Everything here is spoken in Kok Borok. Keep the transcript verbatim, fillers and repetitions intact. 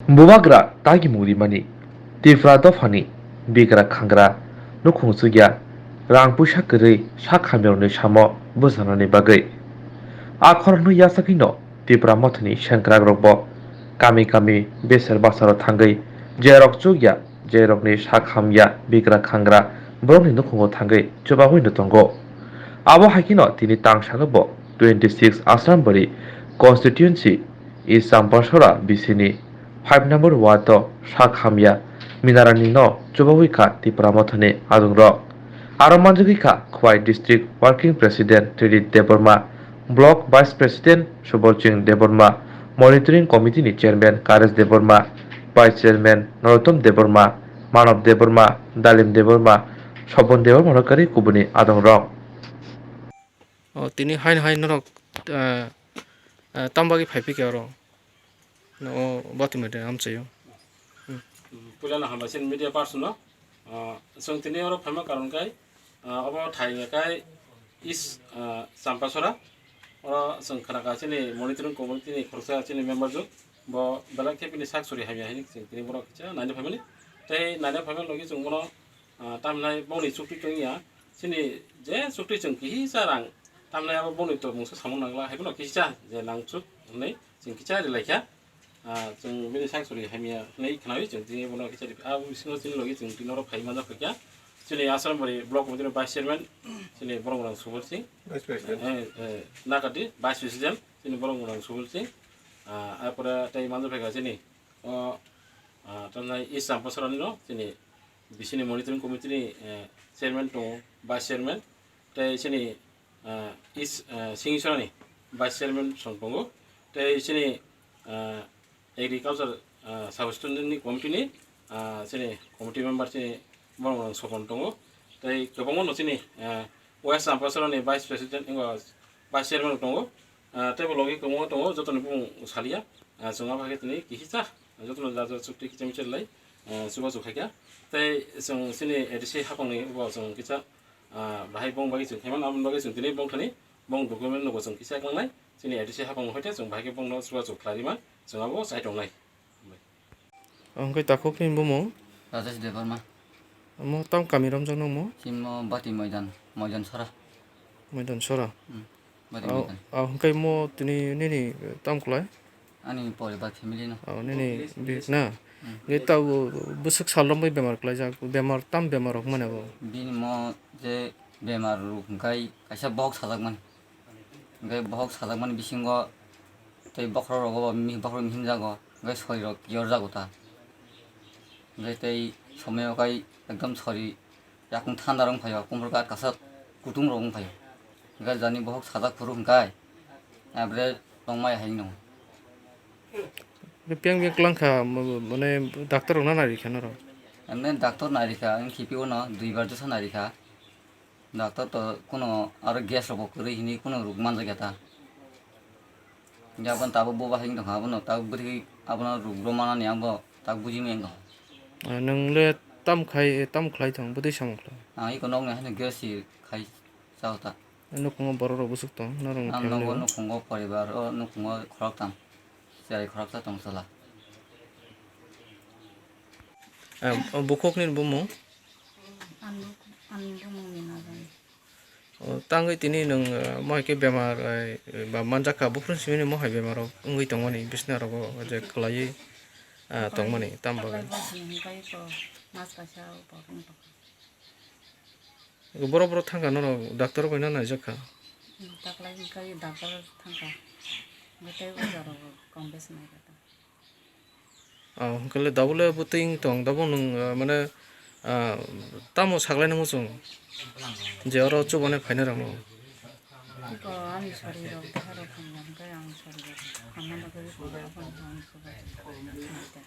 Bubagra tagimung rimani Tipra dophani bigra khangra nukhung chukya rang puisa kwrwi sak hamyarokni samo bwchanani bagwi. A khoroknwi yachagwino Tipra mothani sengkrakrokbo kami kami beser basaro thangwi jerok chukya jerokni sak hamya bigra khangra borokni nukhungo thangwi chubagwino tongo. Abo hai kheno tini tang salobo twenty six Asrambari constituency East Champasora bisini five number ward o sak hamya Minarani no chubagwi kha Tipra mothani adongrok. Aro manjagwi kha Khwai District Working President Tridit Debbarma, Block Vice President Subol Singh Debbarma, Monitoring Committee ni Chairman Karesh Debbarma, Vice Chairman Narottam Debbarma, Manav Debbarma, Dalim Debbarma, Sobon Debbarma rok kwrwi kubuni adongrok. O, tini haino hai norok, eh, eh, tam bagwi phai phikha oro? No, o bati mate amchaio. Hmm. Puilano hambai chini media person no. Ah, chwng tini oro phaima karon kai, ah, obo thai hwnka kai East, ah, Champasora. Oro chwng khna kha chini monitoring committee ni khoroksa chini member jwk. Bo belai khe bini sak suri hamya hini chwng tini borok kisa naina phaimani. Tei naina phaimani logi chwng bono, ah, tamhinai bongni chukti tongya. Chini je chukti chwng kisa rang tamhinai abo bongni tongmungsa samung nangla. Hai bono kisa je nangchuk hwnwi chwng kisa rilai kha. Ah, chwng bini sak suri hamya hwnwi khnawi chwng tini bono kisa ri-, abo bisingo chini logi chwng tini oro phai manjak kha kya. Chini Asrambari Block Committee ni Vice Chairman, chini Boromgrang Subol Singh. Vice President. Eh, eh, Nakati, Vice President, chini Boromgrang Subol Singh. Ah, apore tei manjak kha chini, o, ah, tamnai East Champasora ni no, chini bisini Monitoring Committee ni, eh, Chairman tongo, Vice Chairman. Tei chini, ah, East, ah, Singsorani Vice Chairman song tongo. Tei chini, ah, Agriculture, ah, Sub Standing ni Committee ni, ah, chini committee member chini borok rok sokon tongo. Tei kwbangma no chini, ah, West Champasora ni Vice President wngkha Vice Chairman rok tongo. Ah, tei bo logi kwbangma tongo, joto ni bumung salia. Ah, chwng abo hai khe tini kisa joto no jaga chukti kicham chelai, ah, chubachu khaikha. Tei chwng chini A D C hapang ni bo chwng kisa, ah, bahai bong bagwi chwng khaimano, aboni bagwi chwng tini bongthani bong document no bo chwng kisa klangnai. Chini A D C hapang hoite chwng bahai khe bongno chubachu khlairima chwng abo chai tongnai. Hwnkhe takhukni bumung? Rajesh Debbarma. Omo tam kami romjakno omo? Chini omo Bati Moidan, Moidan Sora. Moidan Sora. Hmm, Bati Moidan. Ah, hwnkhe omo tini nini tam kwlai? Ani poribar family no. Oh, nini bi-, na? Hmm. Ge tau bwswk sal romwi bemar kwlaijak, bemar tam bemar rok mane bo? Bini mo je bemar rok hwnkhe kaisa bohok sajakmani. Hwnkhe bohok sajakmani bisingo tei bokhorok rogo bo mi-, bokhorok mihimjago, hwnkhe sorirok yorjago ta. Hwnkhe tei somoyo kai ekdom sori yakung thanda rok wngphaio, kumphuru kaisa kutung rok wngphaio. Hwnkhe jani bohok sajak phuru hwnkhe abre tongmai hai wngno. Biyang biyang kwlangkha, mane doctor rokno nairikha norok? Emne doctor nairikha, ang khiphio no duibar josa nairikha. Doctor to kuno aro gas rok bo kwrwi hini kuno rwk manjakya ta. Hingke aboni tabuk bo bahai wng tongkha, abono tabuk bwtwi abono rwk rwmanani ang bo tabuk buji manya wng tongkha. Ah, nwng le tam khai, tam khlai tong, bwtwi samung khlai? Ang iko nokni haino gas si khai chao ta. Nukhungo borok rok bwswk tong, norokni family o? Ang nogo nukhungo poribar o nukhungo khoroktham, chwrai khoroksa tong chwla. Ah, o bukhukni bumung? Ani, ani bumung ni nagan. O, tangwi tini nwng, ah, mohai khe bemar, ah, ba manjak kha, buphuru simi ni mohai bemar rok wngwi tongmani, bisna rogo je kwlaiwi, ah, tongmani, tam bagwi. Taklai bwswk ni hwnkhai to mas kaisa o pok wng tongkha. Borok borok thangkha norok doctor bai no naijak kha? Hmm, taklai hwnkhai doctor thangkha, hwnkhai tei oja rok kong bes naikha ta. Ah, hwnkhe le dabo le bwtwi wng tong, dabo nwng, ah, mane, ah, tamo saklaina muchung je oro chuboni phainairokno? Iko ani sori rok deha rok hamya hwnkhe ang sori rok hamna bagwi iko ani chubachu khlainai ta.